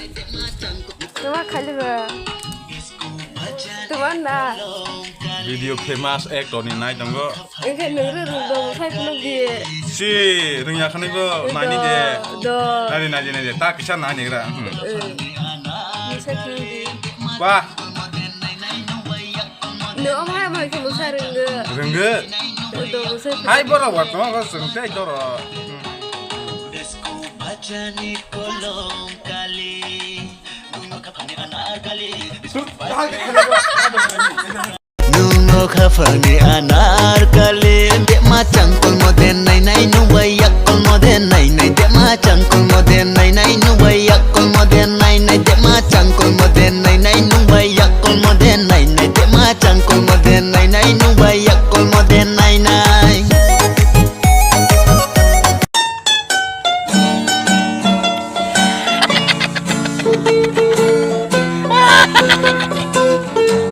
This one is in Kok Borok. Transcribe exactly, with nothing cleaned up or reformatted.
Tuma khali ba. Tuma na. Video famous actor ni nai tongo. Engke nung ro rung do sai phunuk di. Si, rung ya khani bo nai ni de. Do. Nai de, nai de, nai de. Ta kisa nai ni gra. Hmm. Eh. Nung sai phunuk di. Wah. No, om hai mai ko musa rengge. Rengge? Do musa. Hai borok wa tong ko sung tei doro. Nung no khapang ni anar kali, bema changkol mo den nai nai, nung bai yak kol mo den nai nai, bema changkol mo den nai nai, nung bai yak kol mo den nai nai, bema changkol mo den nai nai, nung bai yak kol mo den nai nai, bema changkol mo den nai nai, nung bai yak kol mo den nai nai.